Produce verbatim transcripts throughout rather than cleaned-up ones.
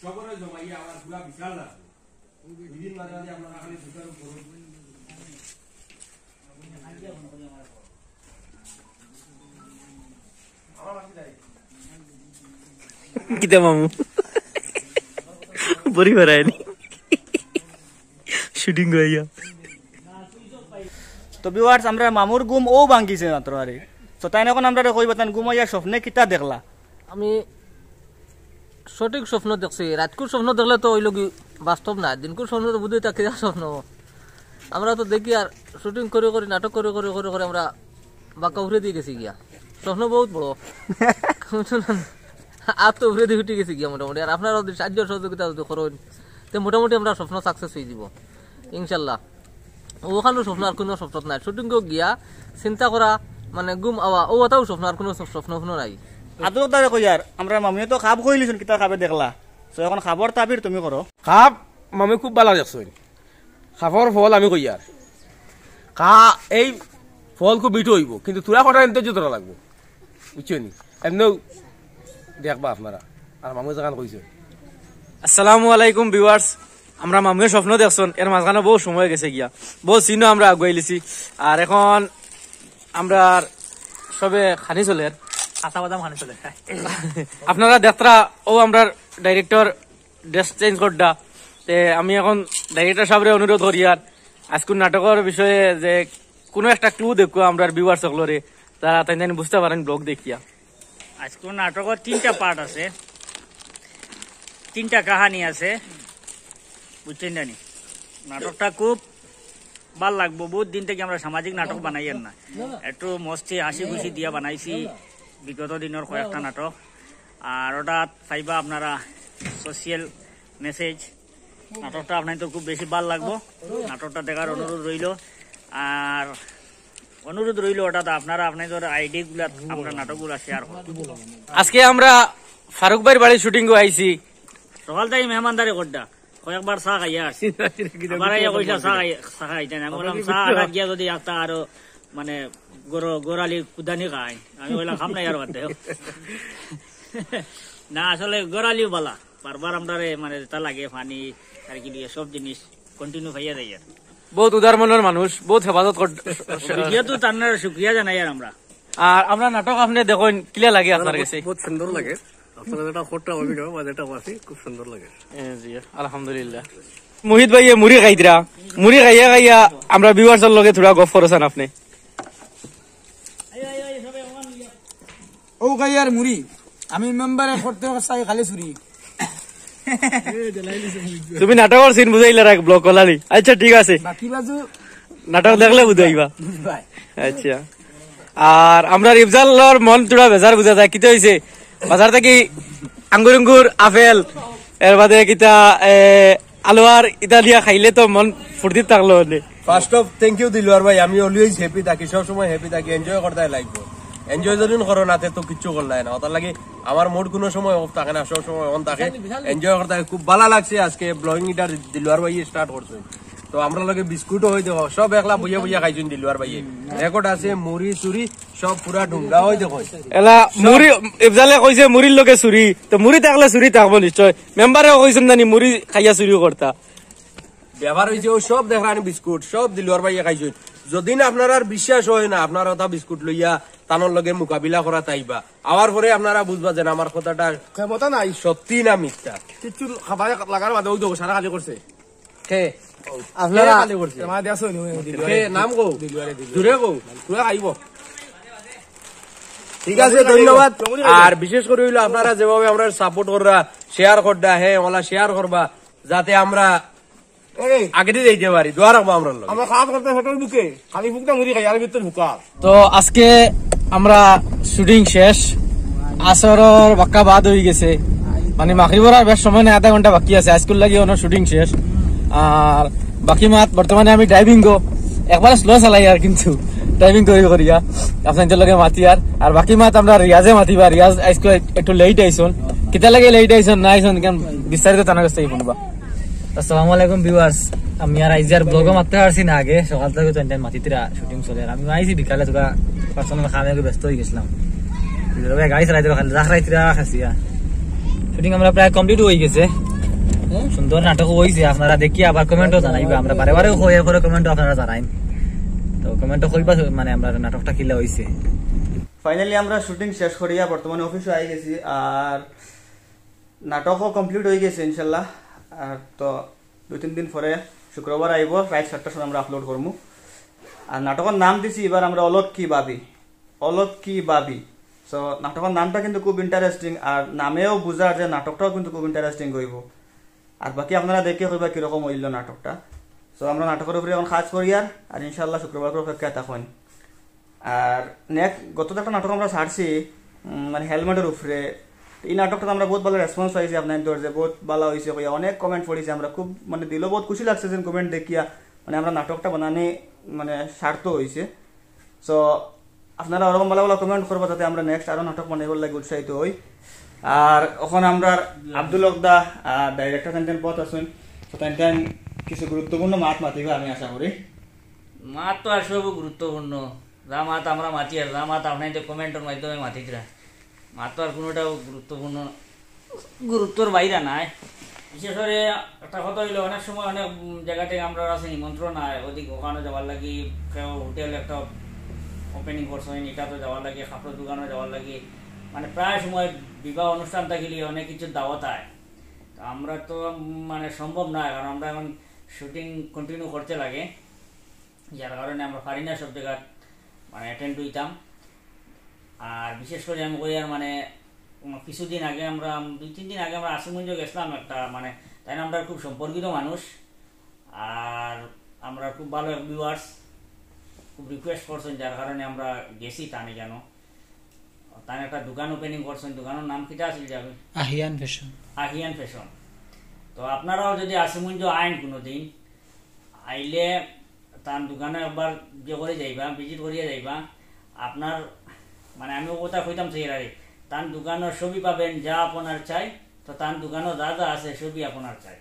সকলে জমাইয়া আমার পুরা বিশাল লাগবে। দুই দিন মাঝে মাঝে আপনারা খালি স্বীকার করুন। কিতা মামু? পরিবার আয়নি। শুটিং হইয়া। তো ভিউয়ার্স, আমরা মামুর ঘুম ও ভাঙ্গিছে মাত্র আরে। তো তাই এখন আমরা কইবা তান ঘুমাইয়া স্বপ্নে কিতা দেখলা? আমি সঠিক স্বপ্ন দেখছি। রাতকুর স্বপ্ন দেখলে তো ওই লগি বাস্তব না, দিনকুর স্বপ্ন তো বুঝেই থাকে স্বপ্ন। আমরা তো দেখি আর শুটিং করে করে, নাটক করে করে করে করে আমরা বাক্কা উপরে দিয়ে গেছি গিয়া। স্বপ্ন বহুত বড়। বুঝছো না? আর তো উপরে দিয়ে উঠে গেছি গিয়া মোটামুটি। আর আপনারা যদি সাহায্য সহযোগিতা যদি করেন, তো মোটামুটি আমরা স্বপ্ন সাকসেস হয়ে দিব ইনশাল্লাহ। ওখানেও স্বপ্ন, আর কোনো স্বপ্ন নাই। শুটিং গিয়া চিন্তা করা, মানে ঘুম আওয়া, ও ওটাও স্বপ্ন, আর কোনো স্বপ্ন স্বপ্ন নাই। আদর তারে কই আর, আমরা মামুয়ে তো খাব কইলিছুন, কিতা খাবে দেখলা। তো এখন খাবর তাবির তুমি করো। খাব মামুয়ে খুব ভালা দেখছইন। খাবর ফল আমি কই আর। খা, এই ফল খুব মিঠা হইব, কিন্তু তুরা কটা আনতে যতটা লাগবো, বুঝছো নি? এমনিও দেখবা আপনারা, আর মামু যেখান কইছে। আসসালামু আলাইকুম ভিউয়ার্স, আমরা মামুয়ে স্বপ্ন দেখছইন, এর মাঝখানে বহু সময় গেছে গিয়া, বহু সিনও আমরা আগুয়াইলিছি। আর এখন আমরা সবে খানি চলের, কাঁচা বাদাম খানি চলের। আপনারা দেখরা, ও আমরা ডাইরেক্টর ড্রেস চেঞ্জ করডা। তে আমি এখন ডাইরেক্টর সাহেবরে অনুরোধ করি আর আজকুর নাটকর বিষয়ে যে কোনো একটা ক্লু দেখো আমরা ভিউয়ার্স সকলরে, তারা তাই জানি বুঝতে পারেন ব্লগ দেখিয়া। আজকুর নাটকর তিনটা পার্ট আছে, তিনটা কাহিনী আছে, বুঝছেন জানি? নাটকটা খুব ভালা লাগবো। বহুত দিন থেকে আমরা সামাজিক নাটক বানাইয়ার না, একটু মস্তি হাসি খুশি দিয়া বানাইছি বিগত দিনর কয়েকটা নাটক। আর ওটা পাইবা আপনারা সোশ্যাল মেসেজ। নাটকটা আপনাদের খুব বেশি ভালা লাগবো, নাটকটা দেখার অনুরোধ রইল। আর অনুরোধ রইল ওটা তো আপনারা আপনাদের আইডি গুলা আমরা নাটকগুলা শেয়ার করবো। আজকে আমরা ফারুক ভাইর বাড়ি শুটিং আইছি। সকাল থেকে মেহমানদারি করডা, কয়েকবার চা খাইয়া আসি। আবার আইয়া কইলা চা খাই, চা খাইতে না। আমি বললাম, "চা আটা গিয়া যদি একটা আরো মানে গর-, গোরালি কুদানি খাই।" আমি কইলাম, "খাম না ইয়ার বাদ দেও।" না, আসলে গোরালিও বালা, বারবার আমরারে মানে যেটা লাগে পানি আর কি দিয়ে সব জিনিস কন্টিনিউ খাইয়া যাই আর। বহুত উদার মনের মানুষ, বহুত হেফাজত কর। ভিডিও তো তার শুক্রিয়া জানাই আর আমরা। আর আমরা নাটক আপনি দেখইন, কিলা লাগে আপনার কাছে? বহুত সুন্দর লাগে। আপনারা যেটা করতে হবে, যেটা পাচ্ছি, খুব সুন্দর লাগে। এ, জি, আলহামদুলিল্লাহ। মুহিত ভাইয়ে মুড়ি খাইতরা, মুড়ি খাইয়া খাইয়া আমরা ভিউয়ার্সর লগে থুড়া গফ করছইন আপনি। ও খাই আর মুড়ি, আমি মেম্বারে করতে চাই খালি চুরি। তুমি নাটকর সিন বুঝাইলে রাখ ব্লগ কলালি। আচ্ছা, ঠিক আছে, বাকি বাজু নাটক দেখলে বুঝাইবা। বুঝবাই। আচ্ছা, আর আমরার ইফজালর মন থুড়া বেজার বুঝা যায়, কিতা হইছে? বাজার থাকি আঙ্গুর উঙ্গুর, আপেল, এর বাদে কিতা, এ, আলু আর ইতা দিয়া খাইলে তো মন ফুর্তি থাকলো অনে। First of thank you Dilwar ভাই, আমি অলওয়েজ হ্যাপি থাকি, সব সময় হ্যাপি থাকি, এনজয় করতে লাগবো। এনজয় যদি করো না, তে তো কিচ্ছু করলাই না। ওটার লাগি আমার মুড কোনো সময় অফ থাকে না, সব সময় অন থাকে, এনজয় করতে থাকে। খুব ভালা লাগছে আজকে ব্লগিং এটা দিলওয়ার ভাই স্টার্ট করছে। তো আমরা লগে বিস্কুটও হই দেখো, সব একলা বইয়া বইয়া খাইছইন দিলওয়ার ভাইয়ে। রেকর্ড আছে, মুড়ি চুড়ি সব পুরা ঢুঙ্গা হই দেখো। এলা মুড়ি, ইফজালে কইছে মুড়ির লগে চুড়ি, তো মুড়ি থাকলে চুড়ি থাকবো নিশ্চয়। মেম্বারেও কইছইন জানি মুড়ি খাইয়া চুরি করতা। ব্যাপার হইছে ও সব দেখরানি বিস্কুট, সব দিলওয়ার ভাইয়ে খাইছইন। যদি না আপনারার বিশ্বাস হয় না, আপনারা ওটা বিস্কুট লইয়া তানর লগে মোকাবিলা করা তাইবা। আওয়ার পরে আপনারা বুঝবা যেন আমার কথাটা ক্ষমতা নাই। সত্যি না মিথ্যা। কিচ্ছু খাবার লাগার বাদে ওই দেখো সারা খালি করছে। কে? আপনারা কে খালি করছে? আমার দেশ হয়নি, ওই দিলওয়ারে। কে? নাম কও? দিলওয়ারে, দিলওয়ারে। জুরে কও? পুরা খাইব। ঠিক আছে, ধন্যবাদ। আর বিশেষ করে হইলো আপনারা যেভাবে আমরা সাপোর্ট কররা, শেয়ার কররা, হ্যাঁ, ওলা শেয়ার করবা, যাতে আমরা এই। আগেদি যাইতে পারি, দোয়া রাখবো আমরার লগে। আমরা খাওয়া করতে পেটের ভুকে, খালি ভুকটা মুড়ি খাই, আর ভিতরে ভুকা। তো আজকে আমরা শুটিং শেষ, আসরর বাক্কা বাদ হয়ে গেছে, মানে মাগরিবর আর বেশ সময় নাই, আধা ঘন্টা বাকি আছে, আজকুর লাগি ওনার শুটিং শেষ। আর বাকি মাত বর্তমানে আমি ড্রাইভিং গো, একবারে স্লো চালাই আর কিন্তু ড্রাইভিং করি করিয়া আপনাদের লগে মাতি আর, আর বাকি মাত আমরা রিয়াজে মাতিবা। রিয়াজ আজকে একটু লেট আইছন, কিতা লাগে লেট আইছন না আইছন কেন বিস্তারিত তানার কাছ থেকে শুনবা। আসসালামু আলাইকুম ভিউয়ার্স, আমি আর আইজ আর ব্লগও মারতে পারছি না আগে, সকাল থেকে তো এনটাইন মাতিতরা শুটিং চলে। আর আমি আইছি বিকালে, তোরা পার্সোনাল কামে একটু ব্যস্ত হয়ে গেছিলাম। গাড়ি চালাইতে খালি রাখ রাইতরা খাসিয়া। শুটিং আমরা প্রায় কমপ্লিট হয়ে গেছে। সুন্দর নাটক হয়েছে, আপনারা দেখি আবার কমেন্টও জানাইবা। আমরা বারে বারে হয়ে পরে কমেন্টও আপনারা জানাইন, তো কমেন্টও কইবা মানে আমরা নাটকটা কিলা হয়েছে। ফাইনালি আমরা শুটিং শেষ করিয়া বর্তমানে অফিসে আই গেছি। আর নাটকও কমপ্লিট হয়ে গেছে ইনশাল্লাহ। আর তো দুই তিন দিন পরে শুক্রবার আইব, রাত সাতটার সময় আমরা আপলোড করবো। আর নাটকের নাম দিছি এবার আমরা অলক্ষী ভাবি, অলক্ষী ভাবি। তো নাটকের নামটা কিন্তু খুব ইন্টারেস্টিং, আর নামেও বুঝার যে নাটকটাও কিন্তু খুব ইন্টারেস্টিং হইব। আর বাকি আপনারা দেখে কইবা কিরকম হইল নাটকটা। তো আমরা নাটকের উপরে এখন কাজ করি আর, আর ইনশাল্লাহ শুক্রবার করে অপেক্ষায় থাকুন। আর নেক্সট গত একটা নাটক আমরা ছাড়ছি, উম, মানে হেলমেটের উপরে। এই নাটকটা আমরা বহুত ভালো রেসপন্স পাইছি আপনার দর যে বহুত ভালো হয়েছে কইয়া অনেক কমেন্ট পড়েছি আমরা, খুব মানে দিলও বহুত খুশি লাগছে যে কমেন্ট দেখিয়া মানে আমরা নাটকটা বানানি মানে সার্থক হয়েছে। তো আপনারা ওরকম ভালো ভালো কমেন্ট করবো যাতে আমরা নেক্সট আরও নাটক বানাইবার লাগি উৎসাহিত হই। আর এখন আমরা আব্দুল হক দা, ডাইরেক্টর, তাইন তাইন পথ আছইন, তো তাইন তাইন কিছু গুরুত্বপূর্ণ মাত মাতিবা আমি আশা করি। মাত তো আর সব গুরুত্বপূর্ণ, যা মাত আমরা মাতি আর যা মাত আপনাইনতে কমেন্টর মাধ্যমে মাতিতরা, মাত তো আর কোনোটাও গুরুত্বপূর্ণ, গুরুত্বর বাইরে নাই। বিশেষ করে একটা কথা হইলো, অনেক সময় অনেক উম, জায়গা থেকে আমরা আছে নিমন্ত্রণ আয়, ওদিক ওখানে যাওয়ার লাগি, কেউ হোটেল একটা ওপেনিং করছেন, এটা তো যাওয়ার লাগি, কাপড়ের দোকানে যাওয়ার লাগি, মানে প্রায় সময় বিবাহ অনুষ্ঠান থাকিলে অনেক কিছু দাওয়াত আয়। তো আমরা তো উম, মানে সম্ভব নয়, কারণ আমরা এখন শুটিং কন্টিনিউ করতে লাগে, যার কারণে আমরা পারি না সব জায়গা মানে অ্যাটেন্ড হইতাম। আর বিশেষ করে আমি কই আর মানে উম, কিছুদিন আগে আমরা, দুই তিন দিন আগে আমরা আসিমগঞ্জ গেছিলাম একটা, মানে তাইন আমরা খুব সম্পর্কিত মানুষ। আর আমরা খুব ভালো এক ভিউয়ার্স খুব রিকোয়েস্ট করছেন, যার কারণে আমরা গেছি তানে কেন। তান একটা দোকান ওপেনিং করছেন, দোকানের নাম কিতা আছিল যাবে? আহিয়ান ফ্যাশন। আহিয়ান ফ্যাশন। তো আপনারাও যদি আসিমগঞ্জ আইন কোনো দিন, আইলে তান দোকানে একবার ইয়ে করে যাইবা, ভিজিট করিয়া যাইবা। আপনার মানে আমি ও কথা কইতাম চাই আর তান দোকানে সবই পাবেন যা আপনার চাই। তো তান দোকানে যা যা আছে সবই আপনার চাই।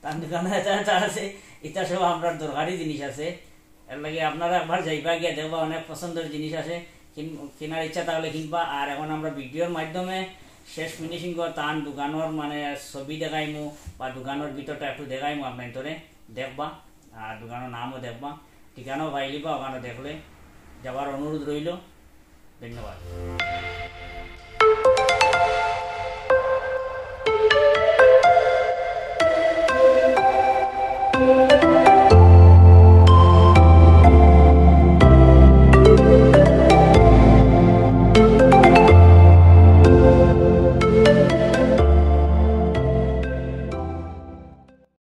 তান দোকানে এটা এটা আছে, এটা সব আমরার দরকারি জিনিস আছে। এর লাগি আপনারা একবার যাইবা গিয়া দেখবা, অনেক পছন্দের জিনিস আছে, কিন-, কেনার ইচ্ছা তাহলে কিনবা। আর এখন আমরা ভিডিওর মাধ্যমে শেষ ফিনিশিং করে তান দোকানের মানে ছবি দেখাইমু বা দোকানের ভিতরটা একটু দেখাইমু আপনাইনতরে, দেখবা। আর দোকানের নামও দেখবা, ঠিকানাও পাইলিবা, ওখানে দেখলে যাওয়ার অনুরোধ রইল। ধন্যবাদ।